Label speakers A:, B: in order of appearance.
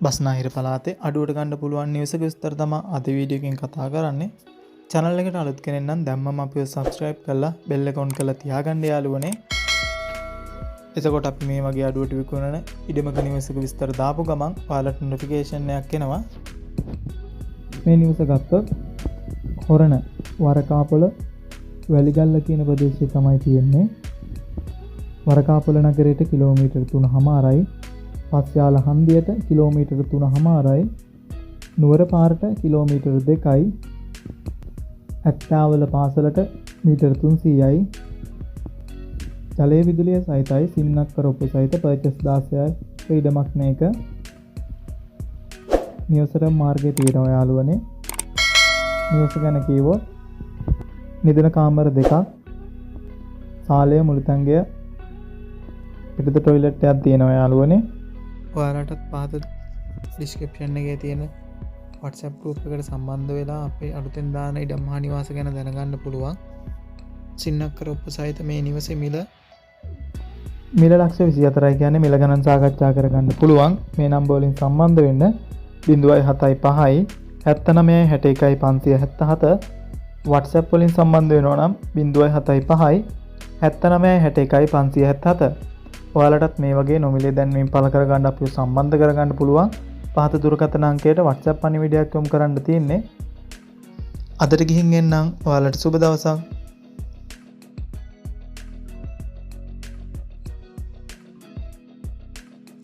A: බස්නාහිර පළාතේ අඩුවට ගන්න පුළුවන් නිවසක විස්තර තමයි අද වීඩියෝ එකෙන් කතා කරන්නේ. චැනල් එකට අලුත් කෙනෙක් නම් දැම්මම අපිව සබ්ස්ක්‍රයිබ් කරලා බෙල් එක ඔන් කරලා තියාගන්න යාළුවනේ. එතකොට අපි මේ වගේ අඩුවට විකුණන ඉඩමක නිවසක විස්තර දාපු ගමන් ඔයාලට නොටිෆිකේෂන් එකක් එනවා. මේ නිවස ගත්තොත් හොරණ වරකාපොළ වැලිගල්ල කියන ප්‍රදේශයේ තමයි තියෙන්නේ. වරකාපොළ නගරයට කිලෝමීටර් 3.5යි, පස්යාල හන්දියට කිලෝමීටර් 3.5යි, නුවර පාරට කිලෝමීටර් 2යි, ඇත්තාවල පාසලට මීටර් 300යි, ජලය විදුලිය සහිතයි. සින්නක්කර ඔප්පු සහිත පර්චස් 16යි ඉඩමක් මේක. නිවසට මාර්ගය තියෙනවා යාළුවනේ. නිවස ගැන කිව්වොත් නිදන කාමර දෙකක්, සාලය, මුළුතැන්ගය, පිටත ටොයිලට් එකක් තියෙනවා යාළුවනේ. ඔයාලටත් පහත ඩිස්ක්‍රිප්ෂන් එකේ තියෙන WhatsApp group එකට සම්බන්ධ වෙලා අපේ අලුතෙන් දාන ඉඩම් හා නිවාස ගැන දැනගන්න පුළුවන්. සින්නක්කර ඔප්පු සහිත මේ නිවසේ මිල මිල ලක්ෂ 24යි කියන්නේ මිල ගණන් සාකච්ඡා කරගන්න පුළුවන්. මේ නම්බර් වලින් සම්බන්ධ වෙන්න 075 79 61 577. WhatsApp වලින් සම්බන්ධ වෙනවා නම් 075 79 61 577. ඔයාලටත් මේ වගේ නොමිලේ දැන්වීම් පළ කරගන්න අපිව සම්බන්ධ කරගන්න පුළුවන්. පහත දුරකථන අංකයට WhatsApp පණිවිඩයක් යොමු කරන්න තියෙන්නේ. අදට ගිහින් එන්නම්. ඔයාලට සුබ දවසක්.